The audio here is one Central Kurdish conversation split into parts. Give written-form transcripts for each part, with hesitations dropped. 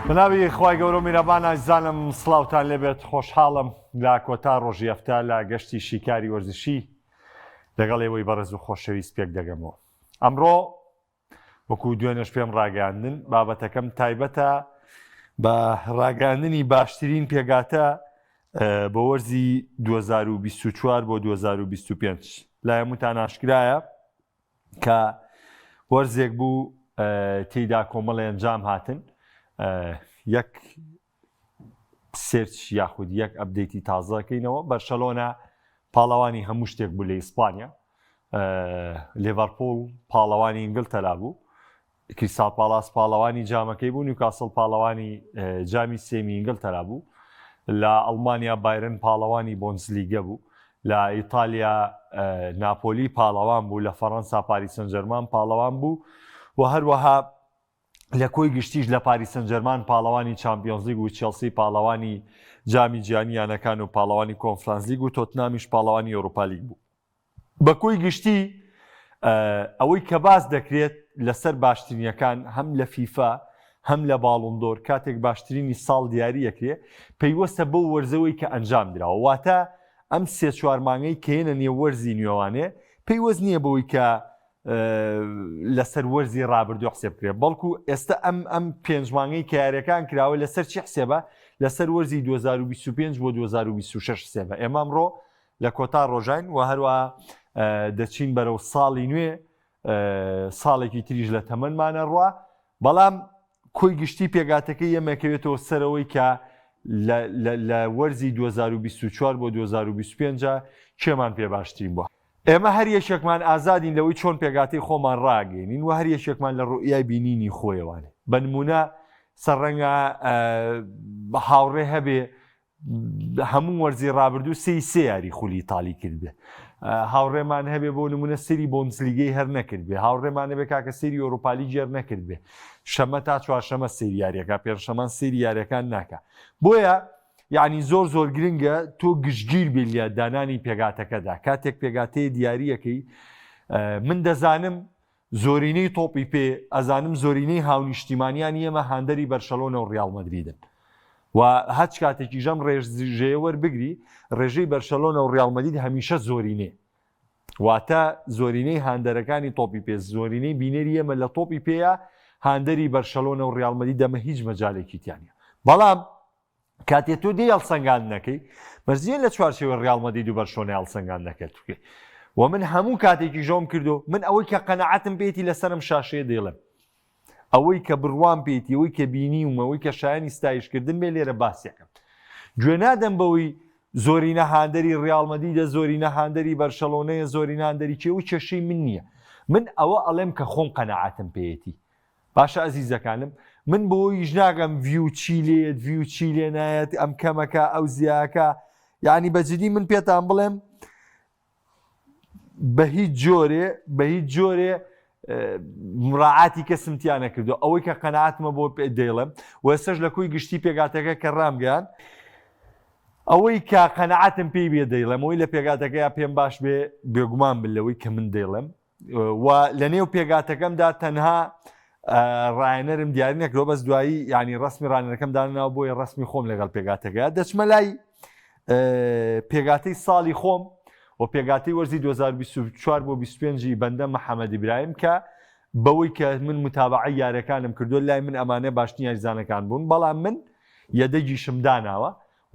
بەناوی خوای گەورە و میرەبان ئازیزانم سڵاوتان لێبێت خۆشحاڵم لە کۆتا ڕۆژی هەفتە لە گەشتی شیکاری وەرزشی لەگەڵ ئێوەی بەڕێز و خۆشەویست پێک دەگەمەوە ئەمڕۆ وەکو دوێنێش پێم ڕاگەیاندن بابەتەکەم تایبەتە بە ڕاگەاندنی باشترین پێگاتە بۆ وەرزی 2024 بۆ 2025 لای هەمووتان ئاشکرایە کە وەرزێک بوو تێیدا کۆمەڵی ئەنجام هاتن یەک search یاخود یەک update ی تازەکەینەوە بەرشەلۆنە پاڵەوانی هەموو شتێک بوو لە ئیسپانیا لێڤەرپوڵ پاڵەوانی ئینگلتەرا بوو کریستال پاڵاس پاڵەوانی جامەکەی بوو، نیوکاسڵ پاڵەوانی جامی سێمی ئینگلتەرا بوو، لە ئەڵمانیا بایرن پاڵەوانی بۆندسلیگە بوو، لە ئیتالیا ناپۆلی پاڵەوان بوو، لە فەڕەنسا پاریس سەنجەرمان پاڵەوان بوو و هەروەها لە کۆی گشتیش لە پاریس سەنجەرمان پاڵەوانی چامپیۆنزلیگ و چێڵسی پاڵەوانی جامی جیهانی یانەکان و پاڵەوانی کۆنفرانسلیگ و تۆتنامیش پاڵەوانی ئەوروپالیگ بوو. بە کۆی گشتی ئەوەی کە باس دەکرێت لەسەر باشترینەکان هەم لە فیفا هەم لە باڵۆندۆر کاتێک باشترینی ساڵ دیاری ئەکرێ پەیوەستە بەو وەرزەوەی کە ئەنجام دراوە واتە ئەم سێ چوار مانگەی کە یەنە نێو وەرزی نوێوانێ پەیوەست نییە بەوەی کە لەسەر وەرزی ڕابردوو حسێب بکرێت بەڵکو ئێستا ئەم ئەم پێنج مانگەی کە یاریەکان کراوە لەسەر چی حسێبە لەسەر وەرزی 2025 بۆ 2026 حسێبە ئێمە ئەمڕۆ لە کۆتا ڕۆژاین و هەروە دەچین بەرەو ساڵی نوێ ساڵێکی تریش لە تەمەنمانە ڕوا بەڵام کۆی گشتی پێگاتەکەی ئێمەکەوێتەوە سەرەوەی کە لە وەرزی 2024 بۆ 2025 کێمان پێ باشترین بووە. ئێمە هەر یەکێکمان ئازادین لەوەی چۆن پێگاتەی خۆمان ڕاگەینین و هەر یەکێکمان لە ڕوئیای بینینی خۆیەوانێ بە نمونە سەرڕەنگە هاوڕێ هەبێ هەموو وەرزی ڕابردوو سێی سێ یاری خولی ئیتالی کردبێ هاوڕێمان هەبێ بۆ نمونە سری بۆندسلیگەی هەر نەکردبێ هاوڕێمان هەبێ کاکە سری ئۆروپالی گێر نەکردبێ شەمە تا چوارشەمە سری یاریەکە پێنجشەمان سری یاریەکان ناکە بۆیە یعنی زۆر زۆر گرنگە تۆ گشتگیر بێ لە دانانی پێگاتەکەدا کاتێک پێگاتەیە دیاریەکەی من دەزانم زۆرینەی تۆپی پێ ئەزانم زۆرینەی هاونیشتیمانیانی ئێمە هاندەری بەرشەلۆنە و ڕیاڵ مەدریدن و هەچ کاتێکیش ئەم ڕێژەیە وەربگری ڕێژەی بەرشەلۆنە و ڕیاڵ مەدرید هەمیشە زۆرینەیە واتە زۆرینەی هاندەرەکانی تۆپی پێ زۆرینەی بینەری ئێمە لە تۆپی پێیە هاندەری بەرشەلۆنە و ڕیاڵ مەدرید ئەمە هیچ مەجالێکی تیا نییە بەڵام کاتێ تۆ دێی هەڵسەنگاندنەکەی مەرج نییە لە چوارچێوەی ڕیاڵ مەدرید و بەرشۆنەی هەڵسەنگاندنەکەت بکەی و من هەموو کاتێکی ژۆم کردو من ئەوەی کە قەنەعەتم پێیتی لەسەرم شاشەیە دەیڵێم ئەوەی کە بڕوام پێیتی ئەوەی کە بینیومە ئەوەی کە شایانی ستایشکردن بێ لێرە باسیەکەم گوێ نادەم بەوەی زۆرینە هاندەری ڕیاڵ مەدریدە زۆرینە هاندەری بەرشەلۆنەیە زۆرینە هاندەری کێ و کێشەی من نییە من ئەوە ئەڵێم کە خۆم قەنەعەتم پێیەتی باشە ئەزیزەکانم من بۆ یش ناگەم view چی لێت view چی لێ نایەت ئەم کەمەکە ئەو زیاکە یعنی بە جدی من پێتان بڵێم بە هیچ جۆرێ بە هیچ جۆرێ مراعاتی کەسم تیا نەکردو ئەوەی کە قەنەعاتمە بۆ پێ دەیڵێم و ئێستاش لە کۆی گشتی پێگاتەکە کە ڕامگەیان ئەوەی کە قەنەعاتم پێی بێ دەیڵێم ئەوەی لە پێگاتەکەیا پێم باش بێ بێگومان بن لەوەی کە من دەیڵێم و لە نێو پێگاتەکەمدا تەنها ڕایەنەرم دیاری نەکرەوە بەس دوایی ینی ڕسمی ڕانەرەکەم داناوە بۆیە ڕسمی خۆم لەگەڵ پێگاتەکە دەچمە لای پێگاتەی ساڵی خۆم و پێگاتەی وەرزی 2024 بۆ 25 بەندە محەممەد ئیبراهیم کە بەوەی کە من متابعە یاریەکانم کردو لای من ئەمانە باشترین یاریزانەکان بوون بەڵام من یەدەگیشم داناوە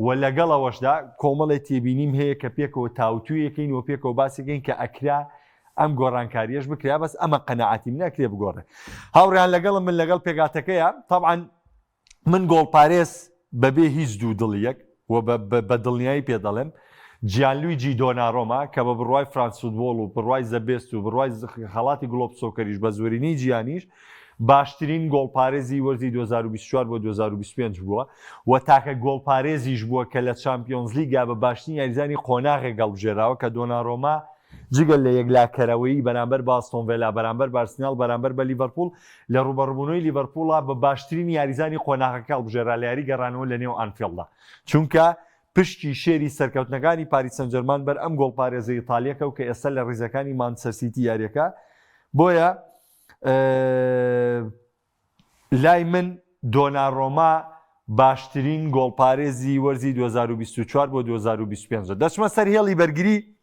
و لەگەڵ ئەوەشدا کۆمەڵێ تێبینیم هەیە کە پێکەوە تاوتوێیەکەین و پێکەوە باسیکەین کە ئەکرا ئەم گۆڕانکاریەش بکرا بەس ئەمە قەناعەتی منە ئەکرێ بگۆڕێ هاوڕێیان لەگەڵم من لەگەڵ پێکهاتەکەیە تەبعەن من گۆڵپارێز بەبێ هیچ دوو دڵیەک و بە دڵنیایی پێ دەڵێم جیانلویجی دۆنارۆما کە بە بڕوای فرانس فوتبۆڵ و بڕوای زە بێست و بڕوای خەڵاتی گڵۆپ سۆکەریش بە زۆرینەی جیهانیش باشترین گۆڵپارێزی وەرزی 2024 بۆ 2025 بووە و تاکە گۆڵپارێزیش بووە کە لە چامپیۆنزلیگا بە باشترین یاریزانی قۆناغێک هەڵبژێراوە کە دۆنارۆما جگە لە یەکلاکەرەوەیی بەرامبەر بە ئاستۆن ڤێلا، بەرامبەر بە ئارسیناڵ، بەرامبەر بە لیڤەرپوڵ، لە ڕووبەڕووبوونەوەی لیڤەرپوڵا بە باشترین یاریزانی قۆناغەکە هەڵبژێرا لە یاری گەڕانەوە لە نێو ئانفیڵدا چونکە پشکی شێری سەرکەوتنەکانی پاریس سانجێرمان بەر ئەم گۆڵپارێزە ئیتالیە کەوت کە ئێستا لە ڕیزەکانی مانچستەر سیتی یاریەکە بۆیە لای من. دۆنارۆما باشترین گۆڵپارێزی وەرزی 2024 بۆ 2025. دەچمە سەر هێڵی بەرگری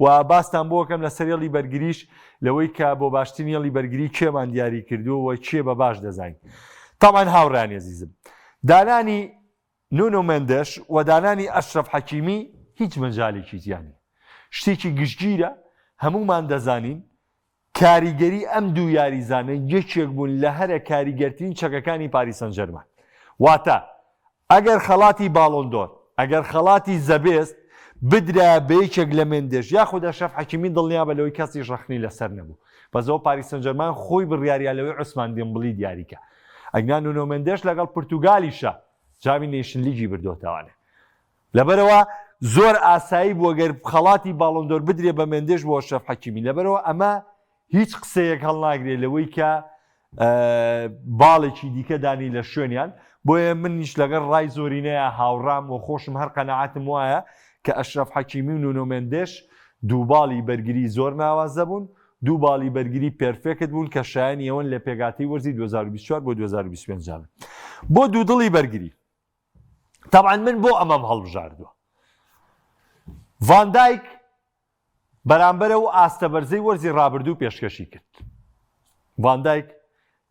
و باستان بۆکەم لە سەر هێڵی بەرگریش لەوەی کە بۆ باشترین هێڵی بەرگری کێمان دیاری کردووە و کێ بە باش دەزانین. تاوان هاوڕیانی ئەزیزم دانانی نونۆ مێندێش و دانانی ئەشرەف حەکیمی هیچ مەجالێکی تیا نیە. شتێکی گشتگیرە، هەموومان دەزانین کاریگەری ئەم دوو یاریزانە یەکێک بوون لە هەرە کاریگەرترین چەکەکانی پاریس سانجێرمان. واتە ئەگەر خەڵاتی باڵۆن دۆر، ئەگەر خەڵاتی زە بێست بدرایە بە یەکێک لە مێندێش یاخود ئەشرەف حەکیمی دڵنیابە لەوەی کەسیش ڕەخنەی لەسەر نەبوو. بەس ئەوە پاریس سانجێرمان خۆی بڕیاریا لەوەی عوسمان دێمبلی دیاریکا. ئەگنا نونۆ مێندێش لەگەڵ پورتوگالیشە جامی نەیشن لیگی بردۆتەوانێ. لەبەرئەوە زۆر ئاسایی بووە گەر خەڵاتی باڵۆندۆر بدرێ بە مێندێش بۆ ئەشرەف حەکیمی. لەبەرئەوە ئەمە هیچ قسەیەک هەڵناگرێ لەوەی کە باڵێکی دیکە دانی لە شوێنیان. بۆیە منیش لەگەڵ ڕای زۆرینەیە هاوڕام و خۆشم هەر قەناعەتم وایە کە ئەشرەف حەکیمی و نونۆ مێندێش دوو باڵی بەرگری زۆر ناوازە بوون، دوو باڵی بەرگری perfect بوون کە شایەنی ئەوەن لە پێکهاتەی وەرزی 2024 بۆ 2025 بن. بۆ دوودڵی بەرگری تەبعەن من بۆ ئەمەم هەڵبژاردووە. ڤان دایک بەرامبەر ئەو ئاستە بەرزەی وەرزی ڕابردوو پێشکەشی کرد. ڤان دایک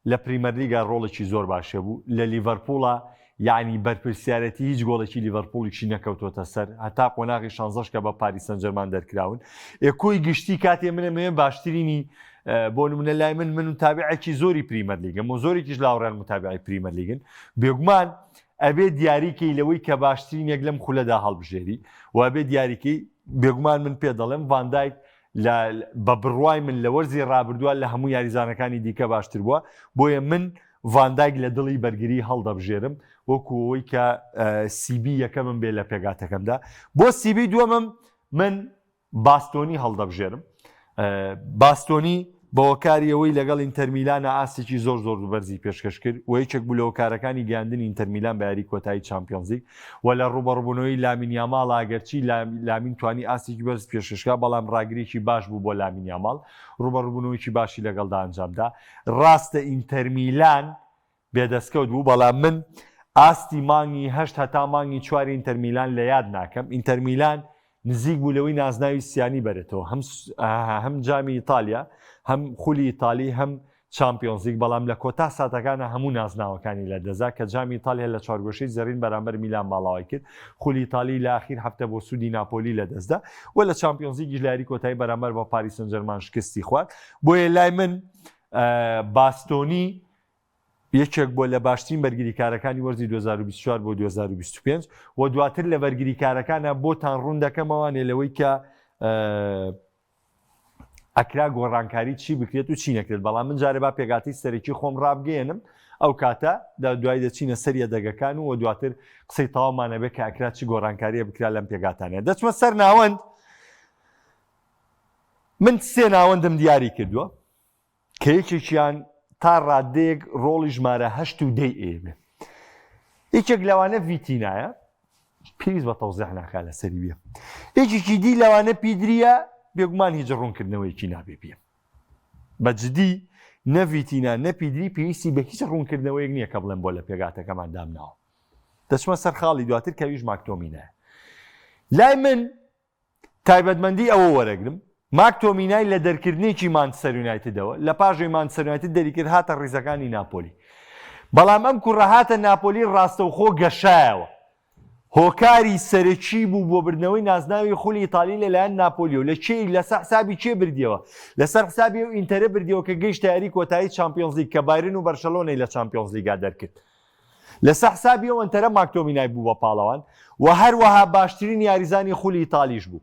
لە پریمەرلیگا ڕۆڵێکی زۆر باش هەبوو، لە لیڤەرپوڵا یەعنی بەرپرسیارێتی هیچ گۆڵێکی لیڤەرپوڵیشی نەکەوتۆتە سەر هەتا قۆناغی شانزەش کە بە پاریس سانجێرمان دەرکراون. ئێ کۆی گشتی کاتێ من ئەمەوێ باشترینی بۆ نمونە لای من من متابعێکی زۆری پریمەرلیگم و زۆرێکیش لاوڕیان متابعی پریمەرلیگن بێگومان ئەبێ دیاریکەی لەوەی کە باشترینێک لەم خولەدا هەڵبژێری و ئەبێ دیاریکەی بێگومان من پێ دەڵێم ڤاندایک لە بە بڕوای من لە وەرزی ڕابردووە لە هەموو یاریزانەکانی دیکە باشتر بووە، بۆیە من ڤاندایک لە دڵی بەرگری هەڵدەبژێرم وەکو ئەوەی کە CB یەکەمم بێ لە پێکهاتەکەمدا. بۆ CB دووەمم من باستۆنی هەڵدەبژێرم. باستۆنی بە هۆکاری ئەوەی لەگەڵ ئینتەرمیلانە ئاستێکی زۆر زۆر بەرزی پێشکەش کرد و یەکێک بوو لە هۆکارەکانی گەیاندنی ئینتەرمیلان بە یاری کۆتایی چامپیۆنزلیگ و لە ڕووبەڕووبوونەوەی لامین یاماڵ ئەگەرچی لامین توانی ئاستێکی بەرز پێشکەش بکات بەڵام ڕاگرێکی باش بوو بۆ لامین یاماڵ ڕووبەڕووبوونەوەیەکی باشی لەگەڵدا ئەنجامدا ڕاستە ئینتەرمیلان بێدەستکەوت بوو بەڵام من ئاستی مانگی هەشت هەتا مانگی چواری ئینتەرمیلان لە یاد ناکەم ئینتەرمیلان نزیک بوو لەوەی نازناوی سیانی بەرێتەوە هەم هەم جامی ئیتالیا هەم خولی ئیتالی هەم چامپیۆنزلیگ بەڵام لە کۆتا ساتەکانە هەموو نازناوەکانی لە دەزا کە جامی ئیتالیا لە چوارگۆشەی زێڕین بەرامبەر میلان ماڵاوای کرد خولی ئیتالی لە ئاخیر هەفتە بۆ سوودی ناپۆلی لە دەستدا و لە چامپیۆنزلیگیش لە یاری کۆتایی بەرامبەر بە پاریس سانجێرمان شکستی خوارد بۆیە لای من باستۆنی یەکێک بووە لە باشترین بەرگریکارەکانی وەرزی 2024 بۆ 2025 و دواتر لە بەرگریکارەکانە بۆتان ڕوون دەکەمەوانێ لەوەی کە ئەکرا گۆڕانکاری چی بکرێت و چی نەکرێت بەڵام من جارێ با پێکهاتەی سەرەکی خۆم ڕابگەیەنم ئەو کاتە دوای دەچینە سەر یەدەگەکان و دواتر قسەی تەواومانە بێ کە ئەکرا چی گۆڕانکاریە بکرا لەم پێکهاتانە دەچمە سەر ناوەند من سێ ناوەندم دیاری کردووە کە یەکێکیان تا ڕادەیەک ڕۆڵی ژمارە هەشت و دەی ئەیەوێ یەکێک لەوانە ڤیتینایە پێویست بە تەوزیح ناکا لەسەری بێ یەکێکی دی لەوانە پیدریە بێگومان هیچ ڕوونکردنەوەیەکی نابێ بێ بە جدی نە ڤیتینا نە پیدری پێویستی بە هیچ ڕوونکردنەوەیەک نییە کە بڵێم بۆ لە پێگاتەکەمان دامناوە دەچمە سەر خاڵی دواتر کەویش ماکتۆمینایە لای من تایبەتمەندی ئەوە وەرەگرم، ماکتۆمینای لە دەرکردنێکی مانچستەر یونایتدەوە، لە پاش ئەوەی مانچستەر یونایتد دەریکرد هاتە ڕیزەکانی ناپۆلی. بەڵام ئەم کوڕە هاتە ناپۆلی ڕاستەوخۆ گەشایەوە. هۆکاری سەرەکی بوو بۆ بردنەوەی نازناوی خولی ئیتالی لەلایەن ناپۆلیەوە. لە کێی لەسەر حسابی کێ بردیەوە؟ لەسەر حسابی ئەو ئینتەرە بردیەوە کە گەیشتە یاری کۆتایی چامپیۆنزلیگ کە بایرن و بەرشەلۆنەی لە چامپیۆنزلیگا دەرکرد. لەسەر حسابی ئەو ئەنتەرە ماکتۆمینای بوو بە پاڵەوان و هەروەها باشترین یاریزانی خولی ئیتالیش بوو.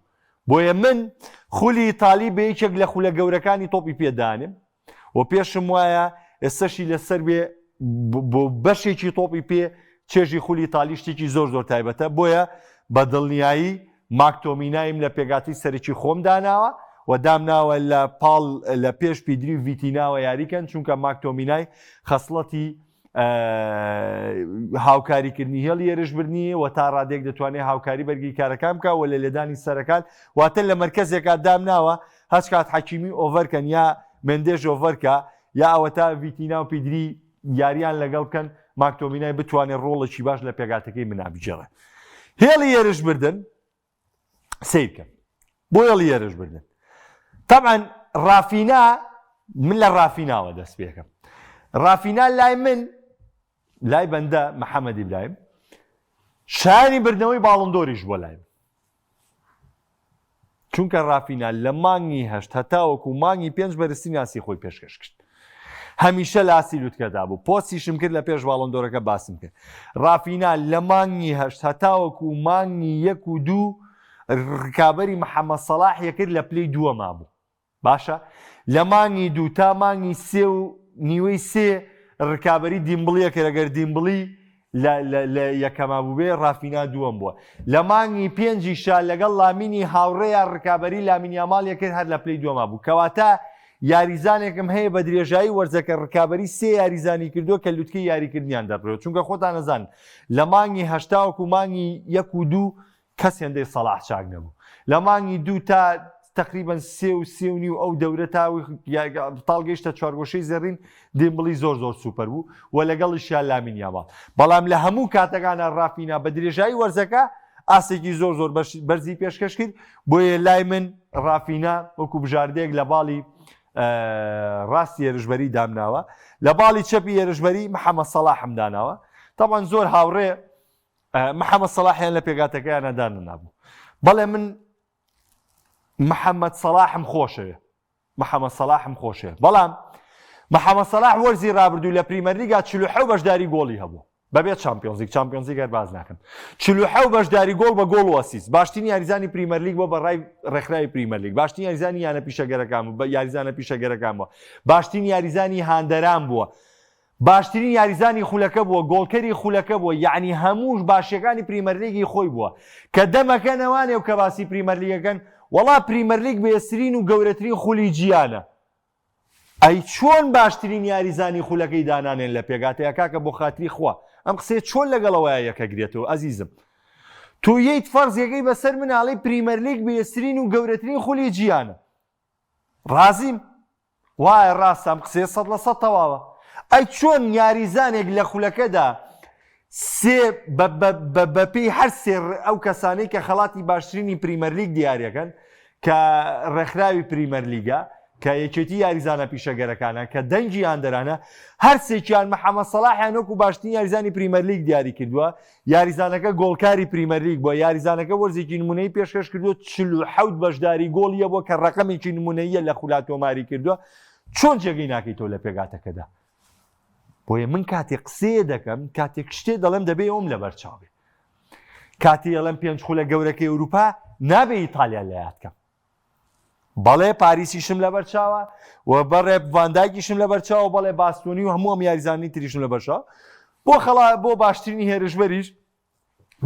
بۆیە من خولی ئیتالی بە یەکێک لە خولە گەورەکانی تۆپی پێ دانێم و پێشم وایە ئێستەشی لەسەر بێ بۆ بەشێکی تۆپی پێ چێژی خولی ئیتالی شتێکی زۆر زۆر تایبەتە بۆیە بە دڵنیایی ماکتۆمینایم لە پێکهاتەی سەرەکی خۆم داناوە و دامناوە لە پاڵ لە پێش پیدری و ڤیتیناوە یاریکەن چونکە ماکتۆمینای خەسڵەتی هاوکاریکردنی هێڵی هێرشبردنی و تا ڕادێک دەتوانێت هاوکاری بەرگریکارەکان بکە و لە لێدانی سەرەکان واتە لە مەرکەزێکا دامناوە هەچ کات حەکیمی ئۆڤەرکەن یا مێندێژ ئۆڤەرکە یا ئەوەتا ڤیتینا و پیدری یاریان لەگەڵ بکەن. ماکتۆمینای بتوانێت ڕۆڵێکی باش لە پێگاتەکەی منا بگێڕێ. هێڵی هێرشبردن سەیرکەن بۆ هێڵی هێرشبردن تەبعەن ڕافینا من لە ڕافیناوە دەست پێکەم ڕافینا لای من لای بەندە محەممەد ئیبراهیم شایانی بردنەوەی باڵندۆریش بۆ لای من چونکە ڕافینا لە مانگی هەشت هەتاوەکو مانگی پێنج بەرزترین ئاستی خۆی پێشکەش کرد. هەمیشە لە ئاستی لوتکەدا بوو. پۆستیشم کرد لە پێش باڵۆندۆرەکە باسم کرد. ڕافینا لە مانگی هەشت هەتاوەکو مانگی یەک و دوو ڕکابەری محەمەد سەڵاح یەکرد لە پلەی دووەما بوو. باشە لە مانگی دوو تا مانگی سێ و نیوەی سێ ڕکابەری دیمبڵیە کرد ئەگەر دیمبڵی لە یەکەما بووبێ ڕافینا دووەم بووە لە مانگی پێنجیشا لەگەڵ لامینی هاوڕێیا ڕکابەری لامین یاماڵیە کرد هەر لە پلەی دووەما بوو کەواتە یاریزانێکم هەیە بە درێژایی وەرزەکە ڕکابەری سێ یاریزانی کردووە کە لوتکەی یاریکردنیان دەبرێت چونکە خۆتان نەزان لە مانگی هەشتاوەکو مانگی یەک و دوو کەس هێندەی سەڵاح چاک نەبوو لە مانگی دوو تا تقریبا سێ و سێ و نیو ئەو دەورە تا تاڵ گەیشتە چوارگۆشەی زێڕین دێمبڵی زۆر زۆر سوپەر بوو و لەگەڵیشیا لامین یاماڵ بەڵام لە هەموو کاتەکانە ڕافینا بە درێژایی وەرزەکە ئاستێکی زۆر زۆر بەرزی پێشکەش کرد بۆیە لای من ڕافینا وەکو بژاردەیەک لە باڵی ڕاستی هێرشبەری دامناوە لە باڵی چەپی هێرشبەری محەممەد سەڵاحم داناوە تەبعەن زۆر هاوڕێ محەممەد سەڵاحیان لە پێگاتەکەیانە دانەنابوو بەڵێ من محەممەد سەڵاحم خۆشەوێ محەممەد سەڵاحم خۆشێ بەڵام محەممەد سەڵاح وەرزی رابردوو لە پریمەرلیگا 46 بەشداری گۆڵی هەبوو بەبێ چامپیۆنزیک چامپیۆنزیک هەر باز ناکەم 46 بەشداری گۆڵ بە گۆڵ و ئەسیست باشترین یاریزانی پریمەرلیگ بۆ بەڕای ڕێکخراوی پریمەرلیگ باشترین یاریزانی یانە پیشەگەرەکان بوو یاریزانە پیشەگەرەکان بووە باشترین یاریزانی هاندەران بووە باشترین یاریزانی خولەکە بووە، گۆڵکەری خولەکە بووە، یەعنی هەموو باشیەکانی پریمەرلیگی خۆی بووە. کە دەمەکەنەوانێ و کە باسی پریمەرلیگ ئەکەن، وەڵا پریمەرلیگ بەهێزترین و گەورەترین خولی جیهانە. ئەی چۆن باشترین یاریزانی خولەکەی دانانێن لە پێکهاتەیا کاکە بۆ خاتری خوا ئەم قسەیە چۆن لەگەڵ ئەوەیا یەکەگرێتەوە ئەزیزم تۆ یەیت فەرزیەکەی بەسەر من ئاڵێی پریمەرلیگ بەهێزترین و گەورەترین خولی جیهانە ڕازیم وایە ڕاستە ئەم قسەیە 100% تەواوە ئەی چۆن یاریزانێک لە خولەکەدا سێ بەپێی هەر سێ ئەو کەسانەی کە خەڵاتی باشترینی پریمەرلیگ دیارەکەن کە ڕێکخراوی پریمەرلیگە کە یەکێتی یاریزانە پیشەگەرەکانە کە دەنگی هاندەرانە هەرسێکیان محەممەد سەڵاحیان وەکو باشترین یاریزانی پریمەرلیگ دیاری کردووە یاریزانەکە گۆڵکاری پریمەرلیگ بووە، یاریزانەکە وەرزێکی نمونەیی پێشکەش کردووە، 47 بەشداری گۆڵی هەبووە کە ڕەقەمێکی نمونەییە لە خولا تۆماری کردووە، چۆن جێگەی ناکەیتەوە لە پێکهاتەکەدا؟ بۆیە من کاتێک قسەیە دەکەم، کاتێک شتێ دەڵێم دەبێ ئەوم لەبەرچاو بێ. کاتێ ئەڵێم پێنج خولە گەورەکەی ئەوروپا نابێ ئیتالیا لە یاد کەم. بەڵێ پاریسیشم لەبەر چاوە و بەڕێ ڤاندایکیشم لەبەر چاوە بەڵێ باستۆنی و هەموو ئەم یاریزانانی تریشم لەبەر چاوە بۆ خەڵا بۆ باشترینی هێرشبەریش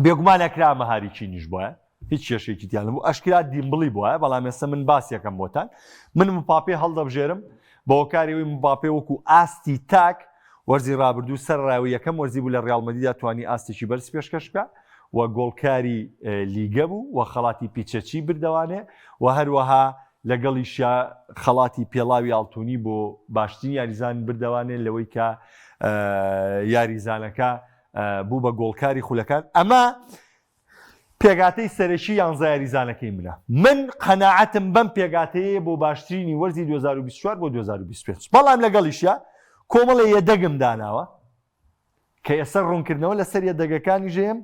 بێگومان ئەکرا مەهاری چینیش بووە هیچ کێشێکی تیان بوو ئەشکرا دیمبڵی بووە بەڵام ئێستا من باس یەکەم بۆتان من مپاپێ هەڵدەبژێرم بەوەکاری ئەوی مباپێ وەکو ئاستی تاک وەرزی ڕابردوو سەرڕاوی یەکەم وەرزی بوو لە ڕیاڵ مەدریدا توانی ئاستێکی بەرز پێشکەش بکە و گۆڵکاری لیگە بوو و خەڵاتی پیچەچی بردەوانێ و هەروەها لەگەڵیشیا خەڵاتی پێڵاوی ئاڵتونی بۆ باشترین یاریزان بردەوانێ لەوەی کە یاریزانەکە بوو بە گۆڵکاری خولەکان ئەمە پێکهاتەی سەرەکی یانزە یاریزانەکەی منە. من قەناعەتم بەم پێکهاتەیەیە بۆ باشترینی وەرزی 2024 بۆ 2025 بەڵام لەگەڵیشیا کۆمەڵێ یەدەگم داناوە کە ئێستا ڕوونکردنەوە لەسەر یەدەگەکانیش هەیە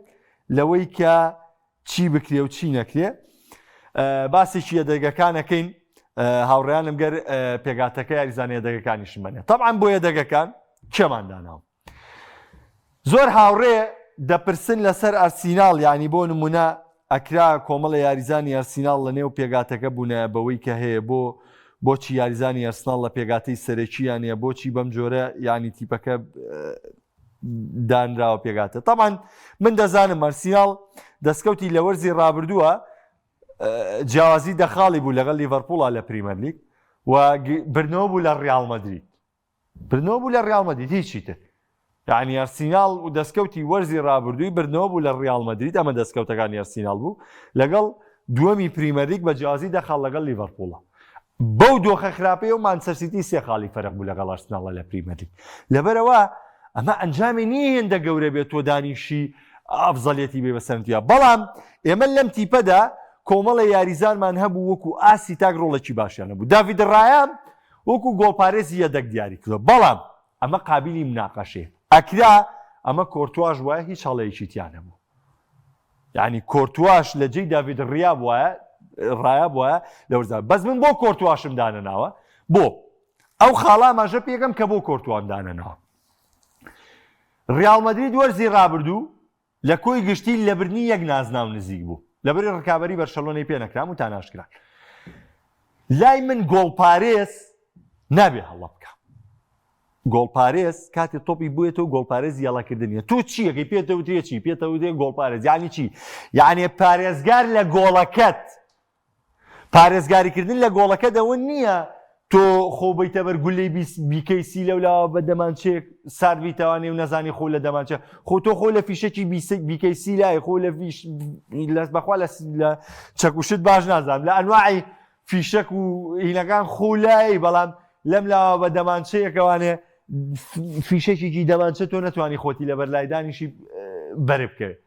لەوەی کە چی بکرێ و چی نەکرێ باسێکی یەدەگەکانەکەین هاوڕێیانم گەر پێکهاتەکە یاریزانە یەدەگەکانیشم بەنێ تەبعەن بۆ یەدەگەکان کێمان داناوە زۆر هاوڕێ دەپرسن لەسەر ئەرسیناڵ یانی بۆ نمونە ئەکرا کۆمەڵە یاریزانی ئەرسیناڵ لە نێو پێگاتەکە بوونایە بەوەی کە هەیە بۆ بۆچی یاریزانی ئەرسناڵ لە پێگاتەی سەرەکییانە بۆچی بەم جۆرە ینی تیپەکە دانراوە پێگاتە تاوان من دەزانم ئەرسیناڵ دەستکەوتی لە وەرزی ڕابردووە جیاوازی دەخاڵی بوو لەگەڵ لیڤەرپوڵا لە پریمەرلیگ و بردنەوە بوو لە ڕیاڵ مەدرید بردنەوە بوو لە ڕیاڵ مەدرید هیچی تر یعنی ئەرسیناڵ و دەستکەوتی وەرزی ڕابردووی بردنەوە بوو لە ڕیاڵ مەدرید ئەمە دەستکەوتەکانی ئەرسیناڵ بوو لەگەڵ دووەمی پریمەرلیگ بە جیاوازی دە خاڵ لەگەڵ لیڤەرپوڵە بەو دۆخە خراپەی و مانچستەر سیتی سێ خاڵی فەرق بوو لەگەڵ ئەرسناڵە لە پریمەرلیگ لەبەرەوە. ئەمە ئەنجامی نییە هێندە گەورە بێت تۆ دانیشی ئەفزەلێتی بێ بەسەرتیا بەڵام ئێمە لەم تیپەدا کۆمەڵە یاریزانمان هەبوو وەکو ئاستی تاک ڕۆڵێکی باشیان هەبوو داڤید ڕایام وەکو گۆڵپارێزی یەدەک دیاری کردووە بەڵام ئەمە قابلی مناقەشەیە ئەکرا ئەمە کۆرتواش وایە هیچ هەڵەیەکی تیا نەبوو یعنی کۆرتواش لە جێی داڤید ڕیا بواە ڕایا بواە لەوەرزا بەس من بۆ کۆرتواشم دانەناوە بۆ ئەو خاڵا ماژە پێکەم کە بۆ کۆرتوام دانەناوە ڕیاڵ مەدرید وەرزی ڕابردوو لە کۆی گشتی لە بردنی یەک نازناو نزیک بوو لەبەری ڕکابەری بەرشەلۆنەی پێ نەکرام و تاناشکران لای من گۆڵپارێز نابێ هەڵە بکە گۆڵپارێز کاتێ تۆپی بوێتەوە گۆڵپارێز یەڵەکردنیە تۆ چیەکەی پێتەوترێ چی پێتەوترێ گۆڵپارێز یعنی چی یعنی پارێزگار لە گۆڵەکەت پارێزگاریکردن لە گۆڵەکەت ئەوە نییە تۆ خۆ بیتە بەر گولەی بیکەیسی لەولاوە بە دەمانچێک سارد بیتەوانێ و نەزانی خۆ لە دەمانچە خۆ تۆ خۆ لە فیشەکی بیکەیسی لای خۆ لە فیش لە بەخوا لە چەکوشت باش نازانم لە ئەنواعی فیشەک و هینەکان خۆ لای بەڵام لەم لاوە بە دەمانچەیەکەوانێ فیشەکێکی دەمانچە تۆ نەتوانی خۆتی لەبەر لایدانیشی بەرێ بکەوێت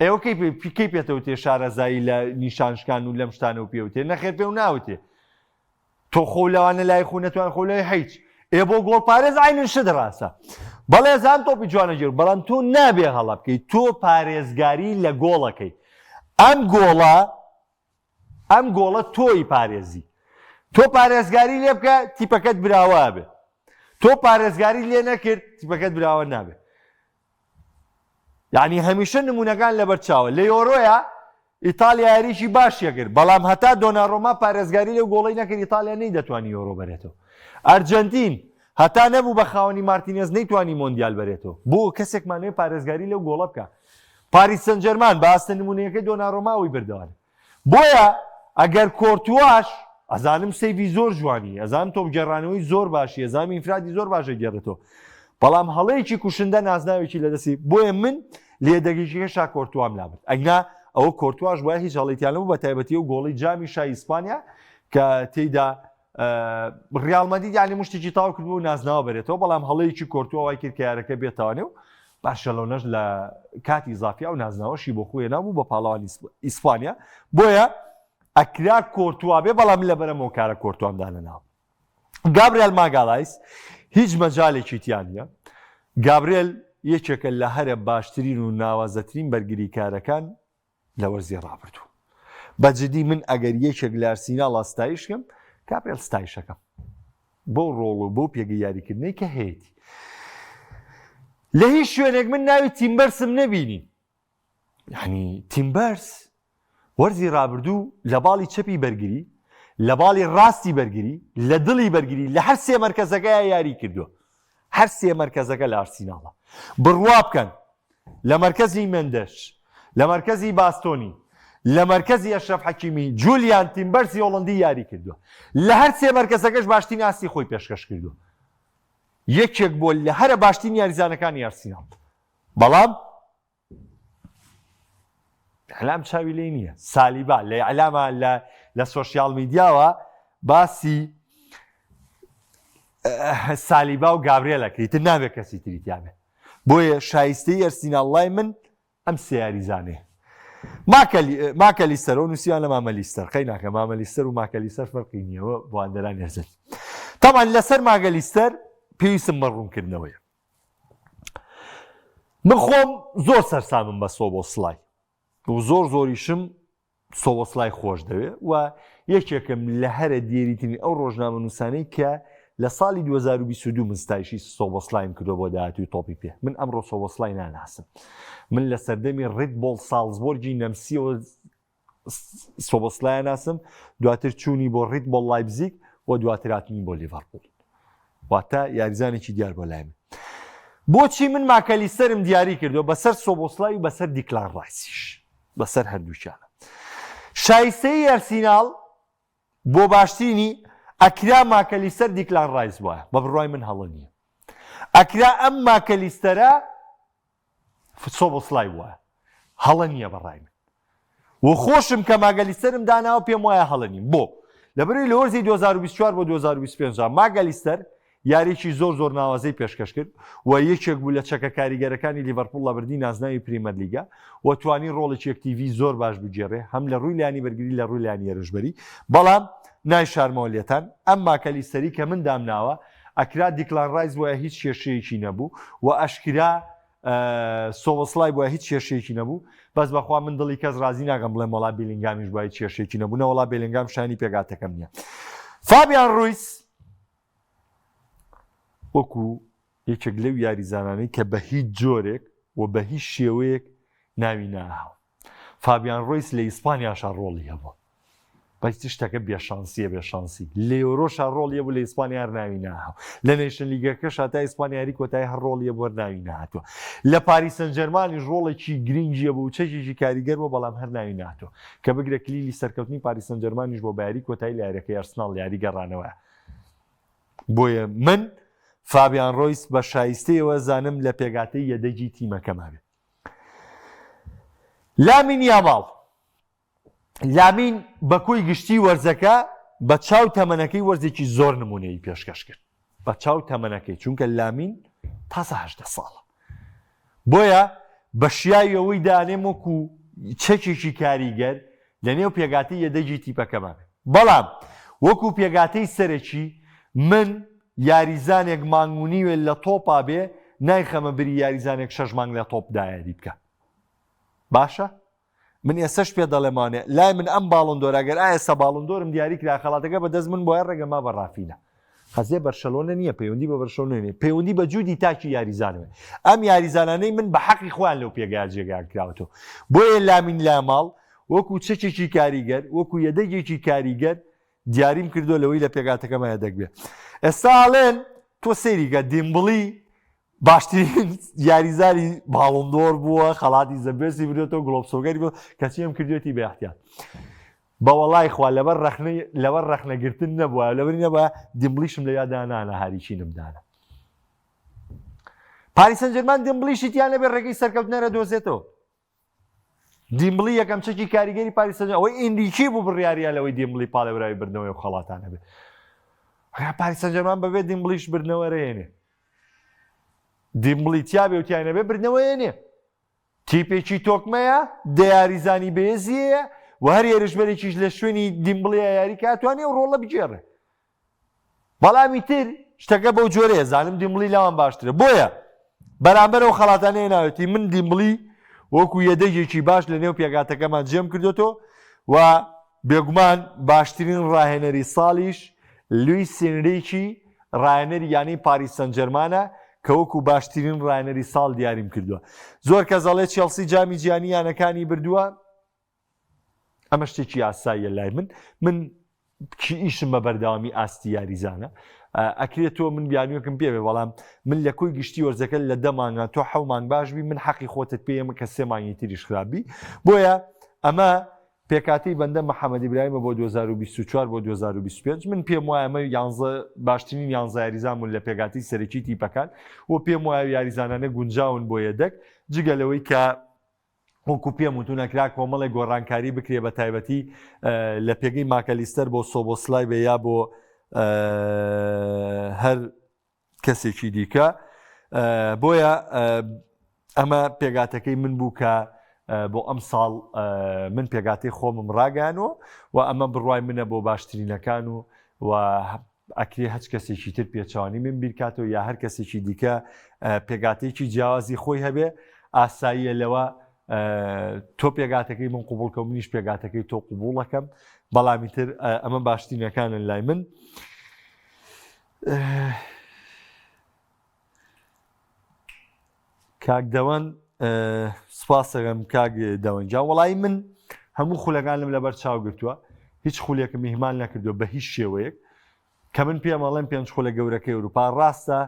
ئێوە کەی کەی پێتەوتێ شارەزایی لە نیشانشکان و لەم شتانە و پێوتێ نەخێر پێ و ناوتێ تۆ خۆ لەوانە لای خۆ نەتوان خۆ لای هیچ ئێ بۆ گۆڵپارێز عینن شت ڕاستە بەڵێ زان تۆپی جوانە گێر بەڵام تۆ نابێ هەڵە بکەیت تۆ پارێزگاری لە گۆڵەکەی ئەم گۆڵە ئەم گۆڵە تۆی پارێزی تۆ پارێزگاری لێ بکە تیپەکەت براوە بێ تۆ پارێزگاری لێ نەکرد تیپەکەت براوە نابێ یعنی هەمیشە نمونەکان لەبەر چاوە لە یۆرۆیا ئیتالیا یاریی باشیە کرد بەڵام هەتا دۆنارۆما پارێزگاری لەو گۆڵی نەکرد ئیتالیا نەیدەتوانی یۆرۆ بەرێتەوە ئەرجەنتین هەتا نەبوو بە خاوەنی مارتینێز نەیتوانی مۆندیال بەرێتەوە بۆ کەسێکمان هەیە پارێزگاری لەو گۆڵە بکە پاریس سەنجەرمان بە ئاستە نمونەیەکەی دۆنارۆماوی بردەوە بۆیە ئەگەر کۆرتواش ئەزانم save ی زۆر جوانی ئەزانم تۆپگێڕانەوەی زۆر باشی ئەزانم ئینفرادی زۆر باشە گێڕێتەوە بەڵام هەڵەیەکی کوشندە نازناوێکی لەدەستی بۆیە من لێدەگەیشەکە شا کۆرتوام لابرد ئەگنا ئەوە کۆرتواش وایە هیچ هەڵیتیان نەبوو بە تایبەتی و گۆڵی جامی شای ئیسپانیا کە تێیدا ڕیاڵ مەدرید یانی مشتێکی تاو کردبوو نازناوە بەرێتەوە بەڵام هەڵەیەکی کۆرتوا وای کرد کە یارەکە بێتوانێ و بارشەلۆنەش لە کاتی زافیا و نازناوەشی بۆ خۆی نابوو بە پاڵەوانی ئیسپانیا بۆیە ئەکرا کۆرتوا بێ بەڵام لە بەرەم کارە کۆرتوام دانەناوە گابریل ماگالایس هیچ مەجالێکی تیا نییە گابرێل یەکێکە لە هەرە باشترین و ناوازەترین بەرگریکارەکان لە وەرزی ڕابردوو. بە جدی من ئەگەر یەکێک لە ئەرسیناڵا ستایش کەم گابرێل ستایشەکەم بەو ڕۆڵ و بەو پێگە یاریکردنەی کە هەیەتی. لە هیچ شوێنێک من ناوی تیمبەرسم نەبینی. یعنی تیمبەرس وەرزی ڕابردوو لە باڵی چەپی بەرگری لە باڵی ڕاستی بەرگری لە دڵی بەرگری لە هەر سێ مەرکەزەکە یاری کردووە هەر سێ مەرکەزەکە لە ئارسیناڵە بڕوا بکەن لە مەرکەزی مێندێش، لە مەرکەزی باستۆنی، لە مەرکەزی ئەشرەف حەکیمی، جولیان تیمبەرسی هۆڵەندی یاری کردووە. لە هەر سێ مەرکەزەکەش باشترین ئاستی خۆی پێشکەش کردووە. یەکێک بووە لە هەرە باشترین یاریزانەکانی ئارسیناڵ. بەڵام ئیعلام چاوی لێی نییە. سالیبا لە ئیعلاما لە لە سۆشیال میدیاوە باسی سالیبا و گابرێل ئەکرێت تر نابێت کەسی تری تیا بێت. بۆیە شایستەی ئەرسیناڵ لای من ئەم سێ یاریزانەیە. ماکەلیستەر و نووسیان لە مامەلیستەر قەی ناکە مامەلیستەر و ماکەلیستەر فەرقی نییە بۆ ئەندەرانی ئەرجەنتین. تەبعەن لەسەر ماگەلیستەر پێویستم بە ڕوونکردنەوەیە. من خۆم زۆر سەرسامم بە سۆبۆسلای و زۆر زۆریشم سۆبۆسلای خۆش دەوێ و یەکێکم لە هەرە دێریترین ئەو ڕۆژنامەنووسانەی کە لە ساڵی 2022 من ستایشی سۆبۆسلایم کردووە بۆ داهاتووی تۆپی پێ من ئەمڕۆ سۆبۆسلای ناناسم من لە سەردەمی ڕید بۆڵ سالزبۆرگی نەمسیەوە سۆبۆسلای ناسم دواتر چوونی بۆ ڕید بۆڵ لایبزیگ و دواتر هاتنی بۆ لیڤەرپوڵ واتە یاریزانێکی دیار بۆ لای من بۆچی من ماکەلیسەرم دیاری کردووە بەسەر سۆبۆسلای و بەسەر دیکلان ڕایسیش بەسەر هەردووکیانە. شایستەیی ئەرسیناڵ بۆ باشترینی ئەکرا ماکەلیستەر دیکلان ڕایس بوایە، بە بڕوای من هەڵە نییە. ئەکرا ئەم ماکەلیستەرە سۆبۆسلای بوایە، هەڵە نییە بە ڕای من. و خۆشم کە ماگەلیستەرم داناوە پێم وایە هەڵە نیم. بۆ؟ لەبەرئەوەی لە وەرزی 2024 بۆ 2025 ماگەلیستەر یاریی زۆر زۆر ناوازەی پێشکەش کرد و یەکێک بوو لە چەکە کاریگەرەکانی لیڤەرپوڵ لە بردنی نازناوی پریمەرلیگا و توانی ڕۆڵێکی ئەکتیڤی زۆر باش بگێڕێ هەم لە ڕووی لانی بەرگری لە ڕووی لانی هێرشبەری بەڵام نایشارمەوە لێتان ئەم ماکەلیستەری کە من دامناوە ئەکرا دیکلان ڕایس بۆیە هیچ کێشەیەکی نەبوو و ئەشکرا سۆبۆسلای بووە هیچ کێشەیەکی نەبوو بەس بەخوا من دڵی کەس ڕازی ناکەم بڵێم وەڵا بیلینگامیش بووە هیچ کێشەیەکی نەبوو نەوەڵا بێلینگام شانی پێگاتەکەم نییە فابیان ڕویس وەکو یەکێک لەو یاریزانانەی کە بە هیچ جۆرێک و بە هیچ شێوەیەک ناوی ناهاو فابیان ڕۆیس لە ئیسپانیاشا ڕۆڵی هەبوو بەس شتەکە بێشانسیە بێشانسی لە یۆرۆشا ڕۆڵی هەبوو لە ئیسپانیا هەر ناوی ناهاو لە نەیشن لیگەکەشا تا ئیسپانیا یاری کۆتایی هەر ڕۆڵی هەبوو هەر ناوی نەهاتووە لە پاریس سەنجەرمانیش ڕۆڵێکی گرنگی هەبوو و چەکێکی کاریگەر بوو بەڵام هەر ناوی نەهاتووە کە بگرە کلیلی سەرکەوتنی پاریس سەنجەرمانیش بۆ بە یاری کۆتایی لە یاریەکەی ئەرسناڵ یاری گەڕانەوەیە بۆیە من فابیان ڕۆیس بە شایستەیەوە زانم لە پێگاتەی یەدەگی تیمەکەما بێ. لامین یاماڵ لامین بە کۆی گشتی وەرزەکە بە چاو تەمەنەکەی وەرزێکی زۆر نمونەیی پێشکەش کرد بە چاو تەمەنەکەی چونکە لامین تازە هەشدە ساڵە بۆیە بە شیاوی ئەوەی دانێم وەکو چەکێکی کاریگەر لە نێو پێگاتەی یەدەگی تیپەکەمان بێت بەڵام وەکو پێگاتەی سەرەکی من یاریزانێک مانگ و نیوێ لە تۆپا بێ نایخەمە بری یاریزانێک شەش مانگ لە تۆپدا یاری بکە باشە من ئێستەش پێ دەڵێم وانێ لای من ئەم باڵۆندۆر ئەگەر ئا ئێستا باڵۆندۆرم دیاری کرا خەڵاتەکە بە دەست من بۆیە ڕێگە ما بە ڕافینا قەزیە بەرشەلۆنە نییە پەیوەندی بە بەرشەلۆنە نییە پەیوەندی بە جودی تاکی یاریزانەوە ئەم یاریزانانەی من بە حەقی خۆیان لەو پێگەیە جێگایان کراوەتەوە بۆیە لامین لاماڵ وەکو چەکێکی کاریگەر وەکو یەدەگێکی کاریگەر دیاریم کردووە لەوەی لە پێگاتەکەمە یەدەگ بێ ئێستا ئەڵێن تۆ سەیریکە دیمبڵی باشترین یاریزانی باڵندۆر بووە خەڵاتی زەبێسی بردێتەوە گڵۆپ سۆگەری بوو کەچی ئەم کردوێتی بە احتیاط بە وەڵای خوا لەبەر ڕەخنەی لەبەر ڕەخنەگرتن نەبووە لەبەری نەبووە دیمبڵیشم لە یادا نانە هاریچینم دانا پاریس سانجێرمان دیمبڵیشی تیا نەبێ ڕێگەی سەرکەوتنەرە دۆزێتەوە دیمبڵی یەکەم چەکی کاریگەری پاریس سانجێرمان ئەوەی ئینریکی بوو بڕیاریان لەوەی دیمبڵی پاڵێوراوی بردنەوەی ئەو خەڵاتانە بێ پاریس سانجێرمان بەبێ دیمبڵیش بردنەوە رێنێ دیمبڵی تیا بێ و تیای نەبێ بردنەوەیە نیە تیپێکی تۆکمەیە دە یاریزانی بەهێزیەیە و هەر هێرشبەرێکیش لە شوێنی دیمبڵیە یاری کاتوانێ و ڕۆڵە بگێڕێ بەڵامی تر شتەکە بەو جۆرەیە زانم دیمبڵی لاوان باشترە بۆیە بەرامبەر ئەو خەڵاتانەیە ناوێتی من دیمبڵی وەکو یەدەگێکی باش لە نێو پێگاتەکەمان جێم کردوێتەوە و بێگومان باشترین ڕاهێنەری ساڵیش لویس ئینریکی ڕاهێنەری یانەی پاریس سانجێرمانە کە وەکو باشترین ڕاهێنەری ساڵ دیاریم کردووە. زۆر کەس ئەڵێ چێڵسی جامی جیهانی یانەکانی بردووە، ئەمە شتێکی ئاساییە لای من، من کی ئیشم بە بەردەوامی ئاستی یاریزانە ئەکرێت تۆ من بیانوێکم پێ بێ بەڵام من لە کۆی گشتی وەرزەکە لە دە مانگا تۆ حەو مانگ باش بی من حەقی خۆتت پێیەمە کە سێ مانگی تریش خراپ بی بۆیە ئەمە پێکهاتەی بەندە محەمەد ئیبراهیمە بۆ 2024 بۆ 2025 من پێم وایە ئەمە یانزە باشترین یانزە یاریزان بوون لە پێکهاتەی سەرەکی تیپەکان و پێم وایە یاریزانانە گونجاون بۆ یەدەگ جگە لەوەی کە وەکو پێم وتون ئەکرا کۆمەڵێک گۆڕانکاری بکرێ بە تایبەتی لە پێگەی ماکەلیستەر بۆ سۆبۆسلای بێ یا بۆ هەر کەسێکی دیکە بۆیە ئەمە پێگاتەکەی من بوو کە بۆ ئەم ساڵ من پێگاتی خۆمم ڕاگەیانەوە و ئەمە بڕوای منە بۆ باشترینەکان و و ئەکرێ هەچ کەسێکی تر پێچوانی من بیرکاتەوە یا هەر کەسێکی دیکە پێگاتێکی جیاوازی خۆی هەبێ ئاساییە لەوە تۆ پێگاتەکەی من قوبڵکە و منیش پێگاتەکەی تۆ قوبوڵەکەم بەڵامی تر ئەمە باشترینەکانن لای من. کاک دەوەن سپاسەکەم کاک دەوەن گیان وەڵی من هەموو خولەکانم لەبەر چاو گرتووە هیچ خولێکم میهمان نەکردووە بە هیچ شێوەیەک کە من پێم ئەڵێم پێنج خولە گەورەکەی ئەوروپا ڕاستە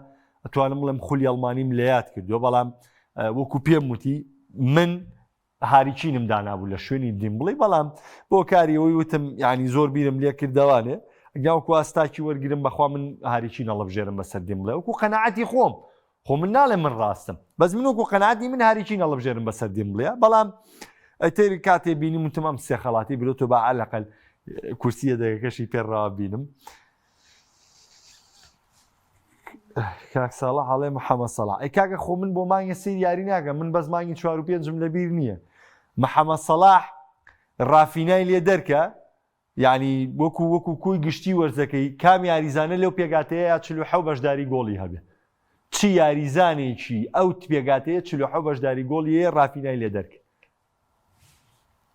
ئەتوانم بڵێم خولی ئەڵمانیم لە یاد کردووە بەڵام وەکو پێم وتی من هاری کینم دانابوو لە شوێنی دیمبڵی بەڵام بۆ کاری ئەوەی وتم یعنی زۆر بیرم لێ کردەوانێ گاوکو ئاستاکی وەرگرم بەخوا من هاری کین هەڵبژێرم بەسەر دیمبڵێ وەکو قەناعەتی خۆم خۆ من ناڵێم من ڕاستم بەس من وەکو قەناعەتی من هاری کین هەڵبژێرم بەسەر دیمبڵێ بەڵام ئەتر کاتێ بینیم وتم ئەم سێ خەڵاتی برۆ تۆ بە عەلەقەل کورسیە دەگەکەشی پێ ڕابینم. کاک ساڵح ئەڵێ محەممەد سەڵاح ئەی کاکە خۆ من بۆ مانگە سیر یاری ناکەم من بەس مانگی چوار و پێنجم لەبیر نییە محەممەد سەڵاح ڕافینای لێ دەرکە یعنی وەکو وەکو کۆی گشتی وەرزەکەی کام یاریزانە لەو پێگاتەیە یا 46 بەشداری گۆڵی هەبێ چی یاریزانێکی ئەو پێگاتەیە 46 بەشداری گۆڵی هەیە ڕافینای لێ دەرکە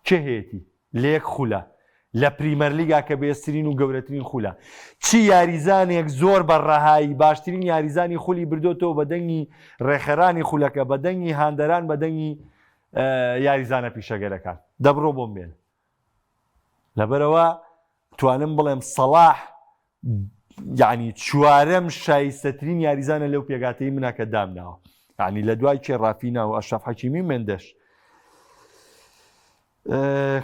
کێ هەیەتی لە یەک خولە لە پریمەرلیگا کە بێزترین و گەورەترین خولە چی یاریزانێک زۆر بە ڕەهایی باشترین یاریزانی خولی بردۆتەوە بە دەنگی ڕێکخەرانی خولەکە بە دەنگی هاندەران بە دەنگی یاریزانە پیشەگەرەکان دەبڕۆ بۆم بێن لەبەرەوە توانم بڵێم سەڵاح یعنی چوارەم شایستەترین یاریزانە لەو پێگاتەی منە کە دامناوە یعنی لە دوای کێ ڕافینا و ئەشرەف حەکیمی و مێندەش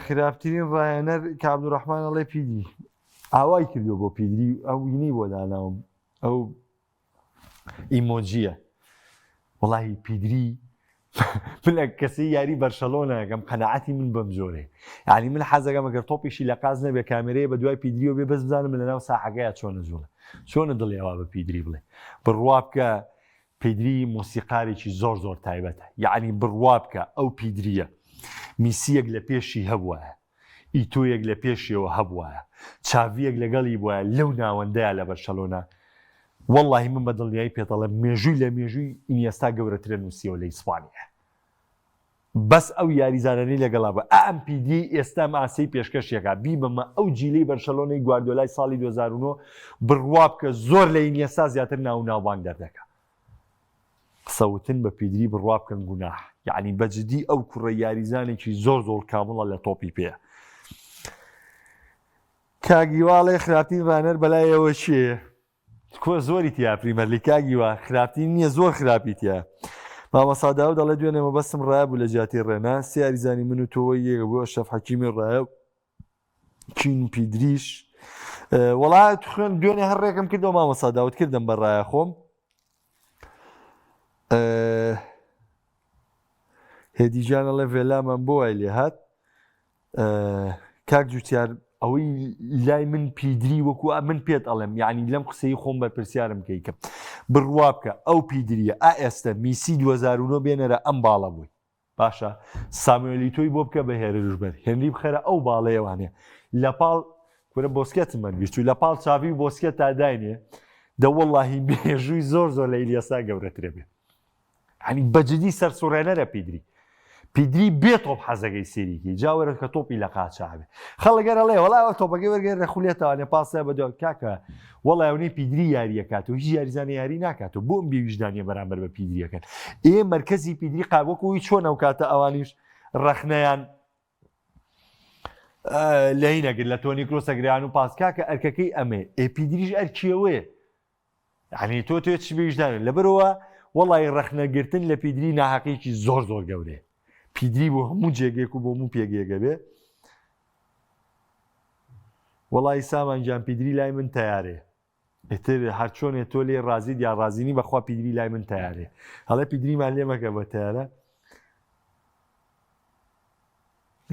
خراپترین ڕایەنەر کە عەبدولڕەحمان ئەڵێ پیدری ئاوای کردووە بۆ پیدری ئەو وینەی بۆ داناوم ئەو ئیمۆجیە وڵی پیدری من لە کەسی یاری بەرشەلۆنەکەم قەنەعەتی من بەم جۆرێ یعنی من حەزەکەم ئەگەر تۆپیشی لە قاز نەبێ کامێرەیە بە دوای پیدریەوە بێ بەس بزانم لە ناو ساحەکەیا چۆنە جوڵە چۆنە دڵیەوە بە پیدری بڵێ بڕوا بکە پیدری مۆسیقارێکی زۆر زۆر تایبەتە یعنی بڕوا بکە ئەو پیدریە میسیەک لە پێشی هەبووە ئیتۆیەک لە پێشیەوە هەبوایە چاڤیەک لەگەڵی بوایە لەو ناوەندەیا لە بەرشەلۆنە وەڵاهی من بە دڵنیایی پێت ئەڵێم مێژووی لە مێژووی ئینیەستا گەورەترە نووسیەوە لە ئیسپانیا بەس ئەو یاریزانانەی لەگەڵا بوو ئەم پیدی ئێستا ئاسەی پێشکەشێکا بیبەمە ئەو جیلەی بەرشەلۆنەی گواردیۆلای ساڵی 2009 بڕوا بکە زۆر لە ئینیەستا زیاتر ناو ناوبانگ دەردەکا قسە وتن بە پیدری بڕوا بکەن گوناح یعنی بە جدی ئەو کوڕە یاریزانێکی زۆر زۆر کامڵە لە تۆپی پێ کاگیواڵێ خراپترین ڕانەر بەلایەوە چێ کۆ زۆری تیا پریمەرلی کاگیوا خراپترین نییە زۆر خراپی تیا مامەسا داود دەڵێ دوێنێ مەبەستم ڕایە بوو لە جیاتی ڕێنا سێ یاریزانی من و تۆوەی یەکە بۆ ئەشرەف حەکیمی ڕایە چین پیدریش وەڵا خوێن دوێنێ هەر ڕێکم کردەوە مامۆسا داوت کردم بە ڕایە خۆم هێدیجان ئەڵێ ڤێلامان بۆ وای لێ هات کاک جوتیار ئەوەی لای من پیدری وەکو من پێت ئەڵێم یعنی لەم قسەی خۆم بەرپرسیارم کەیکە بڕوا بکە ئەو پیدریە ئا ئێستا میسی 2009 بێنەرە ئەم باڵە بووی باشە ساموێل ئیتۆی بۆ بکە بە هێرشبەر هێنری بخەرە ئەو باڵەیەوانێ لە پاڵ کورە بۆسکێتم من بیرچوو لە پاڵ چاڤی و بۆسکێت تا داینێ دە وەڵاهی مێژووی زۆر زۆر لە ئیلیاسا گەورەترە بێ هەنی بەجدی سەرسوڕێنەرە پیدری پیدری بێ تۆپ حەزەکەی سێریکی جاوەرە کە تۆپی لە قاچاوێ خەڵگەر ئەڵێ وەڵا ئەوە تۆپەکەی وەرگێ رەخولێتەوانێ پاسە بە دوای کاکە وەڵا ئەونەی پیدری یاریەکات و هیچ یاریزانە یاری ناکات و بۆم بێویژدانیە بەرامبەر بە پیدریەکەن ئێ مەرکەزی پیدری قاوەکوی چۆن ئەو کاتە ئەوانیش ڕەخنەیان لەی نەگر لە تۆنی کرۆسەگریان و پاسکاکە ئەرکەکەی ئەمێ ئێ پیدریش ئەرکیەوەیە یعنی تۆ تێ چ بێویژدانە لەبەرەوە وەڵی ڕەخنەگرتن لە پیدری ناحەقیکی زۆر زۆر گەورەیە پیدری بۆ هەموو جێگەیەک و بۆ هەموو پێگەیەکە بێ وەڵی سامان گیان پیدری لای من تیارێ ئیتر هەرچۆنێ تۆ لێ ڕازیت یا ڕازینی بەخوا پیدری لای من تیارێ هەڵێ پیدریمان لێ مەکە بە تیارە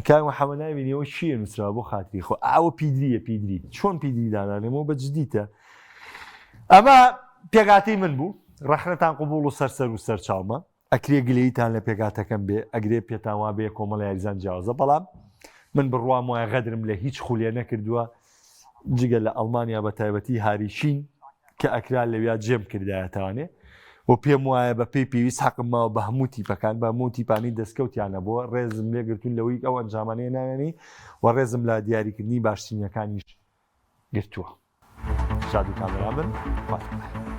کاک محەممەد نابینی ئەوە چییە نووسراوە بۆ خاتری خۆ ئەوە پیدریە پیدری چۆن پیدری دانانێمەوە بە جدیتە ئەمە پێگاتی من بوو ڕەخنەتان قوبوڵ و سەرسەر و سەرچاومە ئەکرێ گلەیتان لە پێکاتەکەم بێ ئەگرێ پێتان وا بێ کۆمەڵ یاریزان جیاوازە بەڵام من بڕوام وایە غەدرم لە هیچ خولێ نەکردووە جگە لە ئەڵمانیا بە تایبەتی هاریشین کە ئەکرا لەویا جێم کردایەتوانێ و پێم وایە بە پێی پێویست حەقم ماوە بە هەموو تیپەکان بە هەموو تیپانی دەستکەوتیانە بۆ ڕێزم لێگرتوون لەوەی ئەو ئەنجامانەیە ناوێنی و ڕێزم لە دیاریکردنی باشترینەکانیش گرتووە. شاد و کامەران بن. خواتان لەگەڵ.